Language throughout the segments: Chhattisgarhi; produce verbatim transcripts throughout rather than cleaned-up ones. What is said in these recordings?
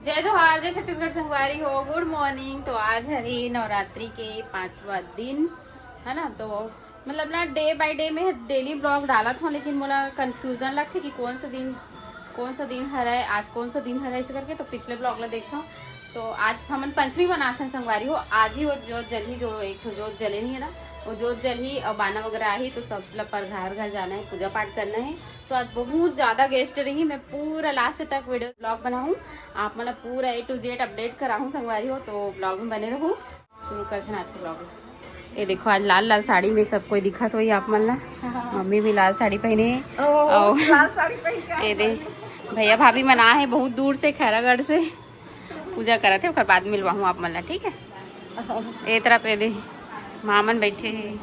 जय जोहार, जय छत्तीसगढ़ संगवारी हो, गुड मॉर्निंग। तो आज हरे नवरात्रि के पांचवा दिन, है ना? तो मतलब ना, डे बाय डे में डेली ब्लॉग डालत हूँ, लेकिन मोला कन्फ्यूजन लगथे कि कौन सा दिन, कौन सा दिन हरे, आज कौन सा दिन हरे, ऐसे करके। तो पिछले ब्लॉग ला देखता हूँ। तो आज हमन पंचमी मनाथन संगवारी हो। आज ही वो जोत जलही, जो एक ठो जोत जले नहीं है ना, वो जोत जलही और बाना वगैरह आही, तो सब ला पर घर घर जाना है, पूजा पाठ करना है। तो आज बहुत ज्यादा गेस्ट रही, मैं पूरा लास्ट तक वीडियो ब्लॉग बनाऊँ, आप मन ला पूरा ए टू जेड अपडेट कराहूँ संगवारी हो। तो ब्लॉग में बने रहू। शुरू करते हैं आज के ब्लॉग। ये देखो, आज लाल लाल साड़ी में सब कोई दिखत होई आप मन ला। मम्मी भी लाल साड़ी पहने हे। ओ, और लाल साड़ी पहन के ये दे, भैया भाभी मन आए हैं बहुत दूर से, खैरागढ़ से। पूजा करत है, ओकर बाद मिलवाहूँ आप मन ला, ठीक है? ए तरफ ये दे, माँ मन बैठे हैं।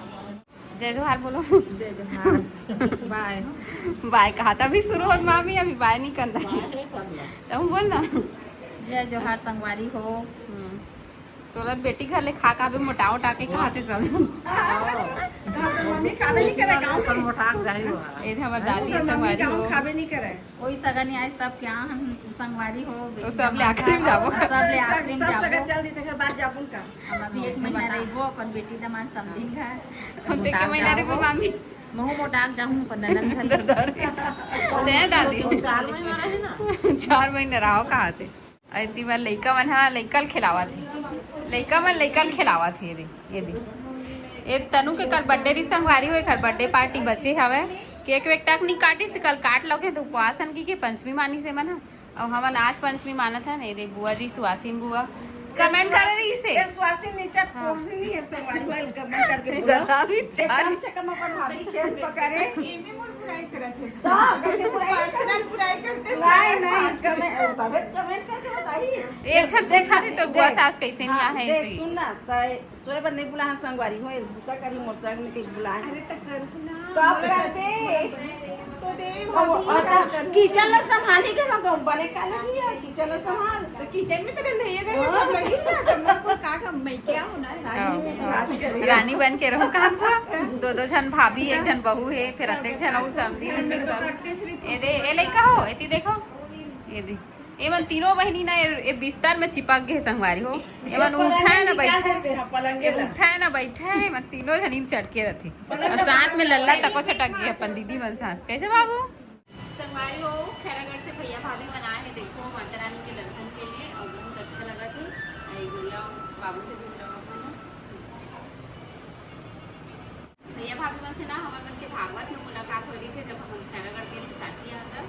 जय जोहार बोलो। जय जोहार। बाय। बाय कहा था, अभी शुरू होत मामी, अभी बाय नहीं करना है। तुम बोल ना। जय जोहार संगवारी हो। हम्म। तोला बेटी घर ले खा का भी मोटा उठा के कहा थे सब। मम्मी खाबे नहीं करे गाँव पर मोटा जाही हुआ। ये हमार दादी है, संगवारी हो। खाबे नहीं करे। कोई सगा नहीं आइस, तब क्या हम संगवारी हो, बेटी तो सब ले आखिरी में जाबो। सब ले आखिरी में सब सगा जाबो। चल दी, तेकर बाद जाबो का। अब अभी एक महीना रहिबो, अपन बेटी दमाद समधिन घर। हम देख के महीना रहिबो मामी। महू मोटाक जाहूँ, अपन ननद घर। दे दादी। चार महीना रहे ना। चार महीना रहो कहा थे। अरे, एती बर लइका मन ह लइका ल खेलावत हे, लइका मन लइका ल खेलावत हे। ये दे, ये दे, ये तनु के कल बर्थडे रही संगवारी हो, एकर बर्थडे पार्टी बचे हवे। केक वेक तक नहीं काटिस, कल काट लोगे तो उपवास हन की के पंचमी मानिस हे मन ह। और हमन आज पंचमी मानत हन। ये दे बुआ जी, सुहासिन बुआ कमेंट करे रही से। ये सुहासिन नीचे हाँ। कोढ़नी है संगवारी हो, कमेंट करके बोलो। बता भी ये कम से कम अपन भाभी के हेल्प करे। एमे मोर बुराई करत हे। तो कैसे बुराई? पर्सनल बुराई करते नहीं, नहीं, कमेंट, तबे कमेंट करके बताइए। ये अच्छा देख, पूछा थे तो देख, बुआ सास कैसे नहीं हाँ, आ है देख, ऐसे। सुन ना, तो सोए बर नहीं बुला है संगवारी हो, बुता करी मोर संग में के बुला है। अरे तो करू ना। तो आप बोला करते। तो दे अब भाभी, और का तो करूँ? किचन ला संभाली के ना, तो बने काले भी है, किचन ला संभाल। तो किचन में तो रंधैया घर में सब लगी हुआ, तो मैं को का काम, मैं क्या हूँ ना, रानी हाँ, में हाँ। राज करी। रानी बन के रहूं कहाँ बुआ? दो दो झन भाभी, एक झन बहू है, फिर अतेक झन अउ समधी। ये दे, ये लइका हो, एती देखो, ये दे, ये मन तीनों बहिनी ना, ये, ये बिस्तर में चिपक गए संगवारी हो। ये मन उठा है ना बैठा है, ये उठा है ना बैठा है, ये मन तीनों झन चटके रहते। और साथ में लल्ला तको छटक गए अपन दीदी मन साथ। कैसे बाबू? संगवारी हो, खैरागढ़ से भैया भाभी मन आए हैं, देखो, माता रानी के दर्शन के लिए, और बहुत अच्छा लगा थे। आई भैया बाबू से भी मिला अपन। भैया भाभी मन से ना हमर मन के भागवत में मुलाकात हो रही थी, जब हम खैरागढ़ के चाची यहाँ तक,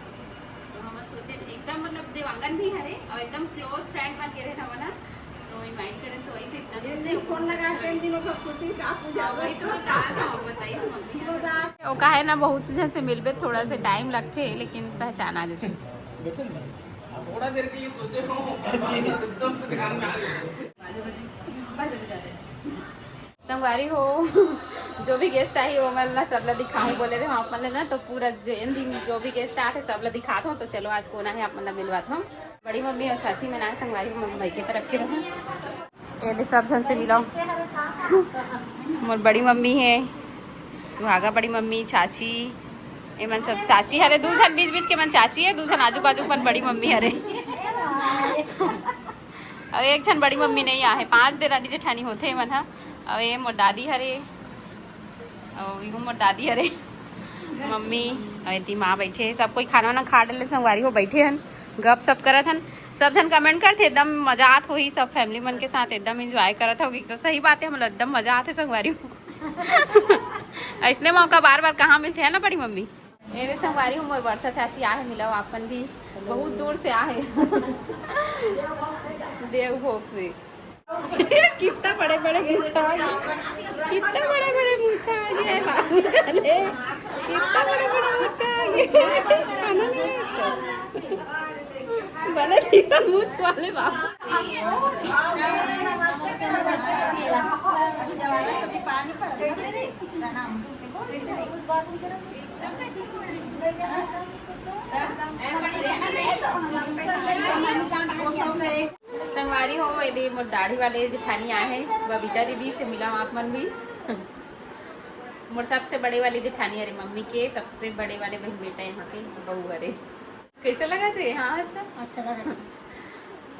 तो हम सोचे एकदम, मतलब, देवांगन भी हरे और एकदम क्लोज फ्रेंड बन के रहे हमन ह। तो इनवाइट करें तो ऐसे इतना दिन से फोन लगा के दिन ओकर खुशी का पूछा। हाँ, वही तो मैं कहा था, हम बताइए मम्मी। वो कहा है ना, बहुत जन से मिलबे, थोड़ा से टाइम लगथे, लेकिन पहचाना देथे। थोड़ा देर के लिए सोचे हो, एकदम से ध्यान में आ गए। बाजे बजे, बाजे बजा दे। संगवारी हो, जो भी गेस्ट आही, वो मन ला सब ला दिखाऊं बोले रहे आप मन ला ना, तो पूरा जेन दिन जो भी गेस्ट आथे, सब ला दिखात हूँ। तो चलो, आज कोन आहे, आप मन ला मिलवात हूँ। बड़ी मम्मी और चाची मन आए संगवारी, मम्मी के तरफ के रहे। ये दे, सब झन से मिलाओ। मोर बड़ी मम्मी है, सुहागा बड़ी मम्मी, चाची, ये मन सब चाची हरे, दू झन बीच बीच के मन चाची है, दू झन आजू बाजू मन बड़ी मम्मी हरे। और एक झन बड़ी मम्मी नहीं आहे, पांच देरानी जेठानी होथे ये मन ह। और ये मोर दादी हरे, और इहू मोर दादी हरे, मम्मी, और एती माँ बैठे हे। सब कोई खाना वाना खा डले संगवारी हो, बैठे हन, गप सप करत हन। सब झन कमेंट करथे, एकदम मजा आत होही सब फैमिली मन के साथ, एकदम एंजॉय करत होगी। तो सही बात है, हमला एकदम मजा आथे संगवारी हो। ऐसने मौका बार बार कहाँ मिलथे, है ना बड़ी मम्मी? मेरे संगवारी हो, मोर वर्षा चाची आहे, मिलाओ, आपन भी बहुत दूर से आहे। देवभोग से। कितना बड़े बड़े मूछा आ गए, कितना बड़े बड़े मूछा आ गया है बाबू का, ले, कितना बड़े बड़े मूछा आ गए। खाना नहीं है इसको। बड़े मूछ वाले बाबू। संगवारी हो, ये दे मोर दाढ़ी वाले जेठानी आए हैं, बबीता दीदी से मिला आप मन भी। मोर सबसे बड़े वाली जेठानी हरे मम्मी के, सबसे बड़े वाले बहन बेटा यहाँ के बहू हरे। कैसे लगा थे? हाँ, हंसता। अच्छा लगा था।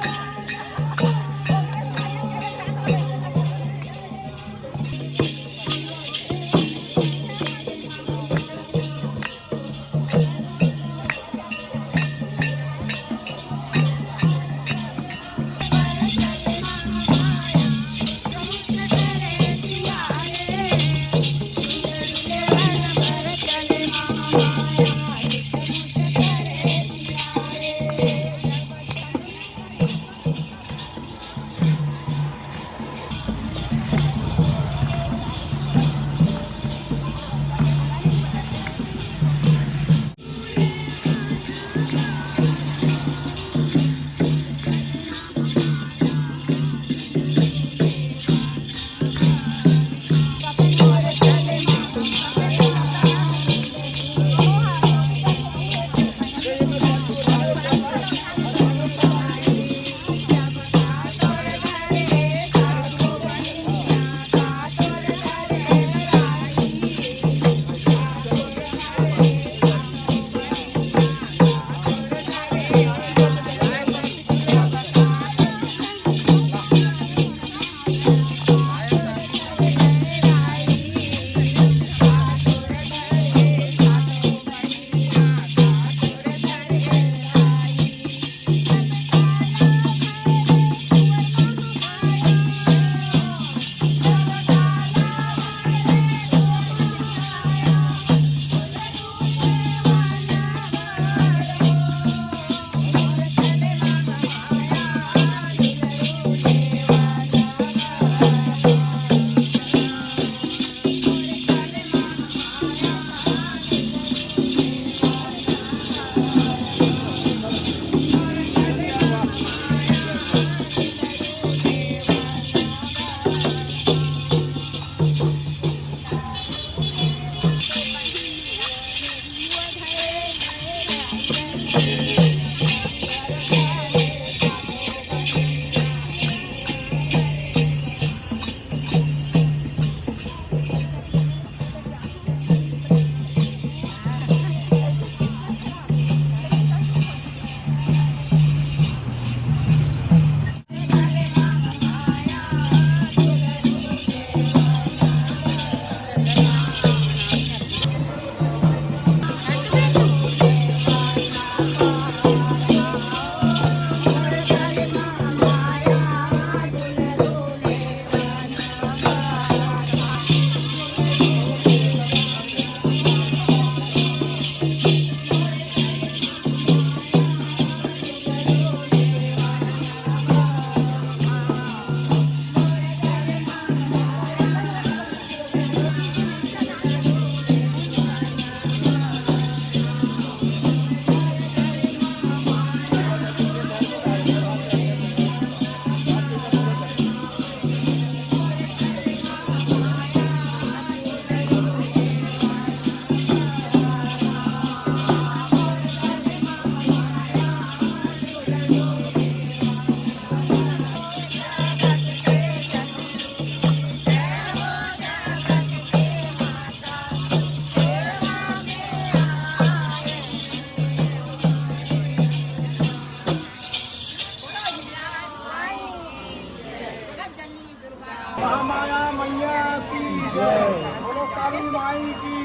महामाया मैया की जय। बोलो काली माई की।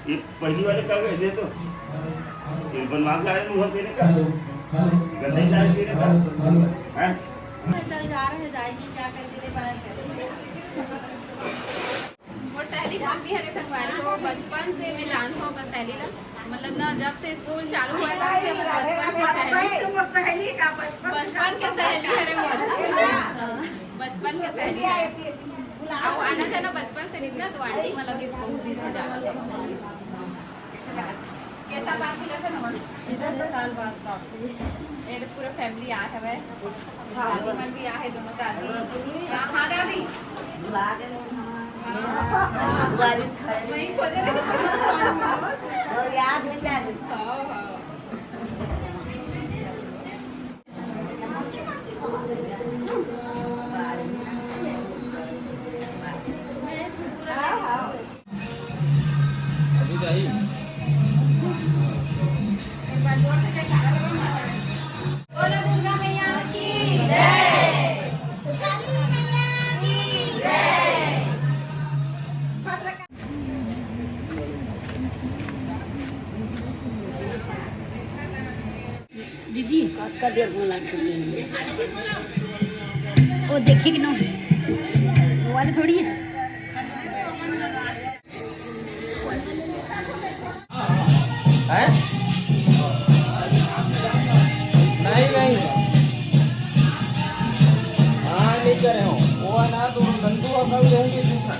ये पहली वाले का गए दे तो। ये बनवा के आए मुंह तेरे का। गंदा ही डाल के रखा। हैं? चल जा रहे जाएगी, क्या कर दे, पढ़ाई कर। मोर सहेली काफी हरे संगवारी हो, बचपन से मैं जानत हूँ अपन सहेली ला। मतलब ना, जब से स्कूल चालू हुआ, तब से मोर बचपन के सहेली, बचपन के सहेली हरे मोर। बचपन के सहेली हरे। अब आना जाना बचपन से रहिस ना, तो आंटी मतलब कि बहुत दिन से जाना। कैसा बात मिला था नमन? इतने साल बाद वापसी। ये तो पूरा फैमिली आ है भाई। दादी मन भी आ है, दोनों दादी। हाँ, हाँ, दादी। बुला के नहीं, हाँ। हाँ। बुआ जी खड़े। वही खोज रहे थे। और याद नहीं आ रही। हाँ, हाँ। हाँ, हाँ। अभी जाही। एक बार जोर से जयकारा लगाओ माता रानी। बोलो दुर्गा मैया की जय। काली मैया की जय। दीदी, कतका देर में लाग के जाएंगे? वो देखिए कि ना, वो वाले थोड़ी है। हैं? नहीं, नहीं। हाँ, नहीं करे हो। वो है ना, तो नंदू का कल जाऊंगी दूसरा।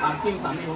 आरती में शामिल हो।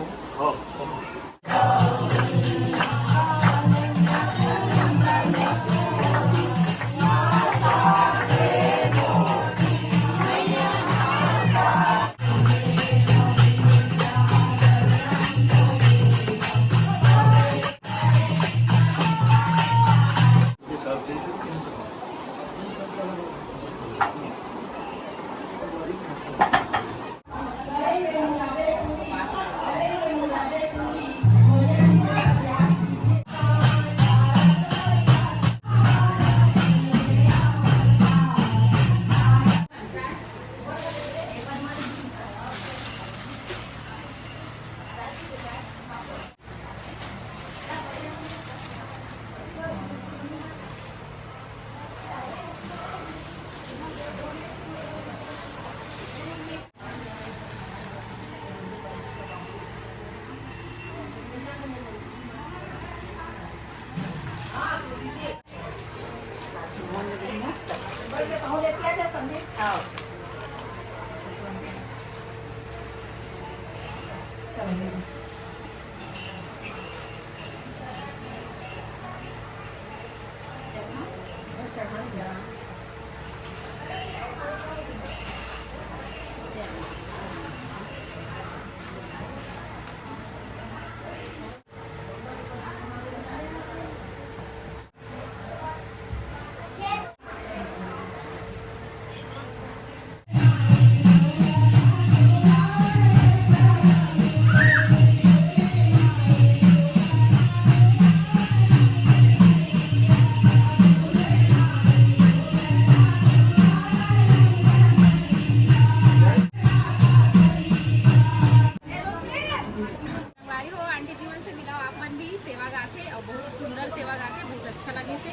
संगवारी हो, आंटी जी मन से मिलाओ, आप मन भी सेवा गाथे और बहुत सुंदर सेवा गाथे, बहुत अच्छा लगे से।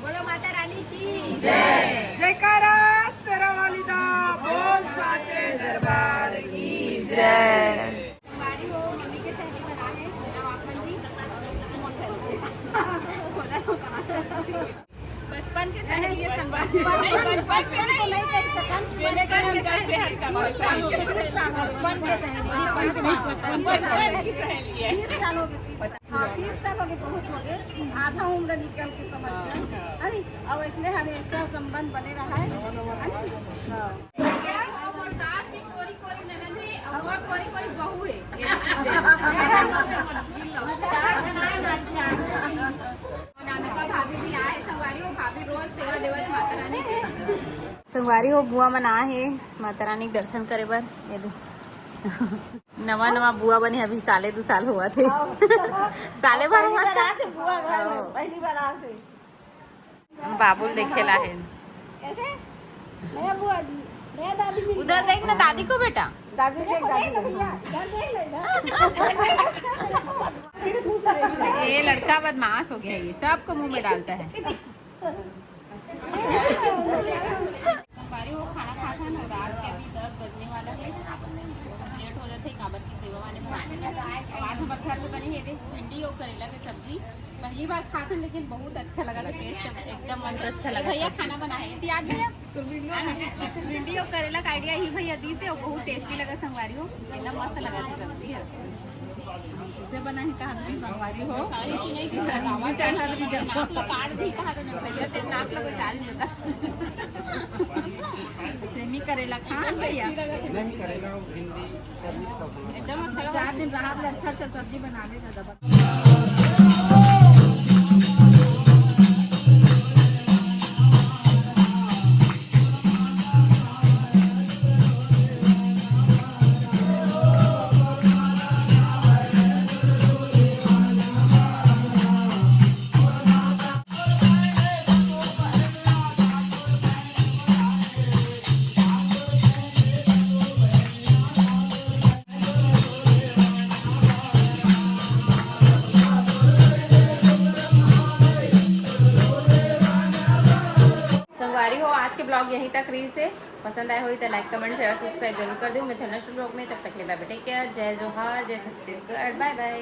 बोलो माता रानी की जय। जयकारा शेरावाली दा, बोल साचे दरबार की जय। संगवारी हो, मम्मी के सहेली बना है, मिलाओ आप मन भी। बचपन के सहेली है संगवारी। बचपन को नहीं कह सकन। बचपन के सहेली। बचपन के सहेली। बचपन की सहेली है। तीस साल हो गए, तीस साल। हाँ, तीस साल हो गए, बहुत हो गए। आधा उम्र निकल के समझ जाओ, है नी? अब इसलिए हमेशा संबंध बने रहा है, है नी? हाँ। सास की कोरी कोरी ननद है और कोरी कोरी बहू है। अनामिका भाभी भी आए, संगवारी हो, भाभी रोज सेवा देवत माता रानी के। संगवारी हो, बुआ मन आए हे माता रानी के दर्शन करे बर। ये दे। नवा नवा बुआ बने, अभी साले दू साल हुआ थे। साले भर पहली हुआ बार था। आए थे बुआ घर में, हाँ। पहली बार आए थे। बाबुल देखे ला हे। कैसे? नया बुआ, नया दादी मिल उधर गया। देख ना दादी को बेटा। दादी देख, दादी देख। भैया, इधर देख ले ना। ये लड़का बदमाश हो गया, ये सबको मुंह में डालता है। संगवारी हो, खाना खात हन, रात के अभी दस बजने वाला है। लेट हो जाते काबर की सेवा वाले मन। आज हमारे घर में बनी है देख भिंडी और करेला की सब्जी। पहली बार खात हन लेकिन बहुत अच्छा लगा, टेस्ट एकदम मस्त, अच्छा लगा। भैया खाना बना है, इतिहास भैया। भिंडी और करेला का आइडिया ही भैया दी से, और बहुत टेस्टी लगा संगवारी हो, एकदम मस्त लगा था सब्जी है। इसे बना है कहा नहीं संगवारी हो। खाने की नहीं दी, नाक ला काट दी कहा तो नहीं भैया, तेरे नाक ला बचा ली बता। सेमी करेला खा भैया। नहीं, करेला और भिंडी, सब्जी सब हो। एकदम अच्छा लगा। चार दिन राहत ले अच्छा अच्छा सब्जी बना ले दादा। संगवारी हो, आज के ब्लॉग यहीं तक रही से। पसंद आए होई तो लाइक, कमेंट, शेयर, सब्सक्राइब जरूर कर दो। मिलते हैं नेक्स्ट ब्लॉग में, तब तक के लिए बाय बाय, टेक केयर, जय जोहार, जय छत्तीसगढ़, बाय बाय।